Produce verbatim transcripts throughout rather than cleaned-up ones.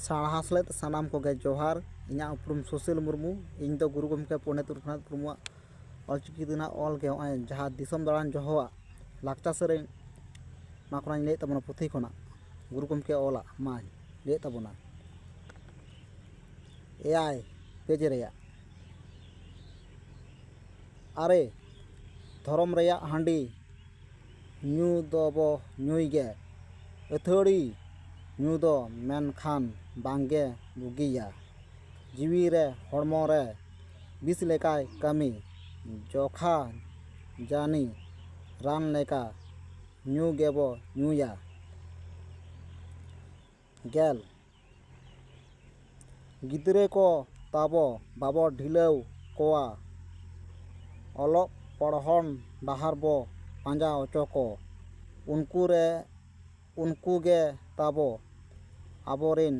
ᱥᱟᱲᱦᱟ ᱥᱮᱞᱮᱫ ᱥᱟᱱᱟᱢ ᱠᱚᱜᱮ ᱡᱚᱦᱟᱨ᱾ ᱤᱧᱟᱹᱜ ᱩᱯᱨᱩᱢ ᱥᱩᱥᱤᱞ ᱢᱩᱨᱢᱩ᱾ ᱤᱧ ᱫᱚ ᱜᱩᱨᱩ ᱜᱚᱢᱠᱮ ᱯᱚᱱᱰᱤᱛ ᱨᱚᱜᱷᱩᱱᱟᱛᱷ ᱢᱩᱨᱢᱩᱣᱟᱜ ᱚᱞᱪᱤᱠᱤ ᱛᱮ ᱱᱟᱜ ᱚᱞ ᱜᱮ ᱱᱚᱜᱼᱚᱭ ᱡᱟᱦᱟᱸ ᱫᱤᱥᱚᱢ ᱫᱟᱬᱟᱱ ᱡᱚᱦᱚᱣᱟᱜ ᱞᱟᱠᱪᱟᱨ ᱥᱮᱨᱮᱧ, ᱚᱱᱟ ᱠᱷᱚᱱᱟᱜ ᱤᱧ ᱞᱟᱹᱭᱮᱫ ᱛᱟᱵᱚᱱᱟ ᱯᱩᱛᱷᱤ ᱠᱷᱚᱱᱟᱜ ᱜᱩᱨᱩ ᱜᱚᱢᱠᱮ ᱚᱞᱟᱜ ᱢᱟᱧ ᱞᱟᱹᱭᱮᱫ ᱛᱟᱵᱚᱱᱟ᱾ ᱮᱭᱟᱭ ᱯᱮᱡᱽ ᱨᱮᱭᱟᱜ ᱟᱨᱮ, ᱫᱷᱚᱨᱚᱢ ᱨᱮᱭᱟᱜ ᱦᱟᱺᱰᱤ ᱧᱩ ᱫᱚᱵᱚ ᱧᱩᱭ ᱜᱮ, ᱟᱹᱛᱷᱟᱹᱲᱤ ᱧᱩ ᱫᱚ ᱢᱮᱱᱠᱷᱟᱱ ᱵᱟᱝᱜᱮ ᱵᱩᱜᱤᱭᱟ᱾ ᱡᱤᱣᱤ ᱨᱮ ᱦᱚᱲᱢᱚ ᱨᱮ ᱵᱤᱥ ᱞᱮᱠᱟᱭ ᱠᱟᱹᱢᱤ, ᱡᱚᱠᱷᱟ ᱡᱟᱹᱱᱤ ᱨᱟᱱ ᱞᱮᱠᱟ ᱧᱩ ᱜᱮᱵᱚ ᱧᱩᱭᱟ᱾ ᱜᱮᱞ, ᱜᱤᱫᱽᱨᱟᱹ ᱠᱚ ᱛᱟᱵᱚ ᱵᱟᱵᱚ ᱰᱷᱤᱞᱟᱹᱣ ᱠᱚᱣᱟ, ᱚᱞᱚᱜ ᱯᱚᱲᱦᱚᱱ ᱰᱟᱦᱟᱨ ᱵᱚ ᱯᱟᱸᱡᱟ ᱚᱪᱚ ᱠᱚ᱾ ᱩᱱᱠᱩ ᱨᱮ, ᱩᱱᱠᱩ ᱜᱮ ᱛᱟᱵᱚ ᱟᱵᱚᱨᱤᱱ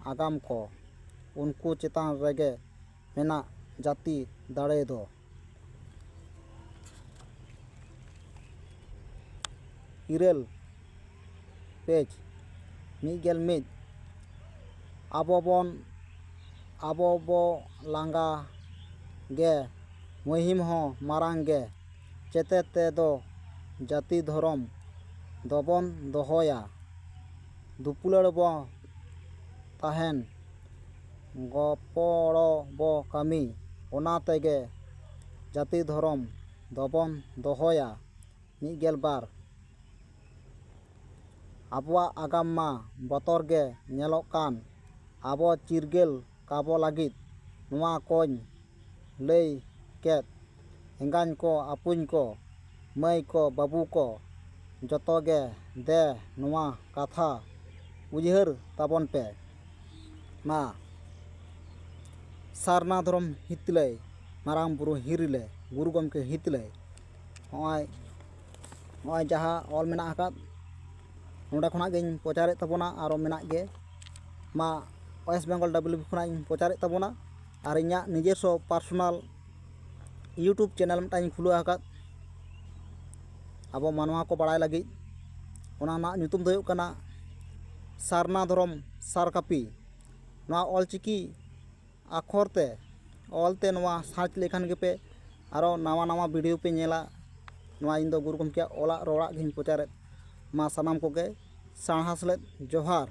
ᱟᱜᱟᱢ ᱠᱚ᱾ ᱩᱱᱠᱩ ᱪᱮᱛᱟᱱ ᱨᱮᱜᱮ ᱢᱮᱱᱟᱜ ᱡᱟᱹᱛᱤ ᱫᱟᱲᱮ ᱫᱚ᱾ ᱤᱨᱟᱹᱞ ᱯᱮᱡᱽ, ᱢᱤᱫ ᱜᱮᱞ ᱢᱤᱫ᱾ ᱟᱵᱚ ᱵᱚᱱ, ᱟᱵᱚ ᱵᱚ ᱞᱟᱸᱜᱟ ᱜᱮ, ᱢᱩᱦᱤᱢ ᱦᱚᱸ ᱢᱟᱨᱟᱝ ᱜᱮ᱾ ᱪᱮᱛᱮ ᱛᱮᱫᱚ ᱡᱟᱹᱛᱤ ᱫᱷᱚᱨᱚᱢ ᱫᱚᱵᱚᱱ ᱫᱚᱦᱚᱭᱟ᱾ ᱫᱩᱯᱩᱞᱟᱹᱲ ᱵᱚ ᱛᱟᱦᱮᱱ, ᱜᱚᱯᱚᱲᱚ ᱵᱚ ᱠᱟᱹᱢᱤ᱾ ᱚᱱᱟ ᱛᱮᱜᱮ ᱡᱟᱹᱛᱤ ᱫᱷᱚᱨᱚᱢ ᱫᱚᱵᱚᱱ ᱫᱚᱦᱚᱭᱟ᱾ ᱢᱤᱫ ᱜᱮᱞ ᱵᱟᱨ᱾ ᱟᱵᱚᱣᱟᱜ ᱟᱜᱟᱢ ᱢᱟ ᱵᱚᱛᱚᱨ ᱜᱮ ᱧᱮᱞᱚᱜ ᱠᱟᱱ᱾ ᱟᱵᱚ ᱪᱤᱨᱜᱟᱹᱞ ᱠᱟᱵᱚ ᱞᱟᱹᱜᱤᱫ ᱱᱚᱣᱟ ᱠᱚᱧ ᱞᱟᱹᱭ ᱠᱮᱫ᱾ ᱮᱸᱜᱟᱧ ᱠᱚ, ᱟᱹᱯᱩᱧ ᱠᱚ, ᱢᱟᱹᱭ ᱠᱚ, ᱵᱟᱹᱵᱩ ᱠᱚ, ᱡᱚᱛᱚ ᱜᱮ ᱫᱮ ᱱᱚᱣᱟ ᱠᱟᱛᱷᱟ ᱩᱭᱦᱟᱹᱨ ᱛᱟᱵᱚᱱ ᱯᱮ᱾ ᱢᱟ ᱥᱟᱨᱱᱟ ᱫᱷᱚᱨᱚᱢ ᱦᱤᱛᱞᱟᱹᱭ, ᱢᱟᱨᱟᱝ ᱵᱩᱨᱩ ᱦᱤᱨᱤᱞᱮ, ᱜᱩᱨᱩ ᱜᱚᱢᱠᱮ ᱦᱤᱛᱞᱟᱹᱭ᱾ ᱱᱚᱜᱼᱚᱭ, ᱱᱚᱜᱼᱚᱭ ᱡᱟᱦᱟᱸ ᱚᱞ ᱢᱮᱱᱟᱜ ᱟᱠᱟᱫ, ᱱᱚᱸᱰᱮ ᱠᱷᱚᱱᱟᱜ ᱜᱤᱧ ᱯᱨᱚᱪᱟᱨᱮᱫ ᱛᱟᱵᱚᱱᱟ, ᱟᱨᱚ ᱢᱮᱱᱟᱜ ᱜᱮ᱾ ᱢᱟ ᱳᱭᱮᱥᱴ ᱵᱮᱝᱜᱚᱞ ᱰᱟᱵᱞᱤᱭᱩ ᱵᱤ ᱠᱷᱚᱱᱟᱜ ᱤᱧ ᱯᱨᱚᱪᱟᱨᱮᱫ ᱛᱟᱵᱚᱱᱟ᱾ ᱟᱨ ᱤᱧᱟᱹᱜ ᱱᱤᱡᱮᱥᱥᱚ ᱯᱟᱨᱥᱚᱱᱟᱞ ᱤᱭᱩᱴᱩᱵᱽ ᱪᱮᱱᱮᱞ ᱢᱤᱫᱴᱟᱝ ᱤᱧ ᱠᱷᱩᱞᱟᱹᱣ ᱟᱠᱟᱫ, ᱟᱵᱚ ᱢᱟᱱᱣᱟ ᱠᱚ ᱵᱟᱲᱟᱭ ᱞᱟᱹᱜᱤᱫ᱾ ᱚᱱᱟ ᱨᱮᱱᱟᱜ ᱧᱩᱛᱩᱢ ᱫᱚ ᱦᱩᱭᱩᱜ ᱠᱟᱱᱟ ᱥᱟᱨᱱᱟ ᱫᱷᱚᱨᱚᱢ ᱥᱟᱨ ᱠᱟᱹᱯᱤ᱾ ᱱᱚᱣᱟ ᱚᱞᱪᱤᱠᱤ ᱟᱠᱷᱚᱨ ᱛᱮ ᱚᱞ ᱛᱮ ᱱᱚᱣᱟ ᱥᱟᱨᱪ ᱞᱮᱠᱷᱟᱱ ᱜᱮᱯᱮ ᱟᱨᱚ ᱱᱟᱣᱟ ᱱᱟᱣᱟ ᱵᱷᱤᱰᱤᱭᱳ ᱯᱮ ᱧᱮᱞᱟ᱾ ᱱᱚᱣᱟ ᱤᱧ ᱫᱚ ᱜᱩᱨᱩ ᱜᱚᱢᱠᱮᱭᱟᱜ ᱚᱞᱟᱜ ᱨᱚᱲᱟᱜ ᱜᱤᱧ ᱯᱨᱚᱪᱟᱨᱮᱫ᱾ ᱢᱟ ᱥᱟᱱᱟᱢ ᱠᱚᱜᱮ ᱥᱟᱨᱦᱟᱣ ᱥᱮᱞᱮᱫ ᱡᱚᱦᱟᱨ᱾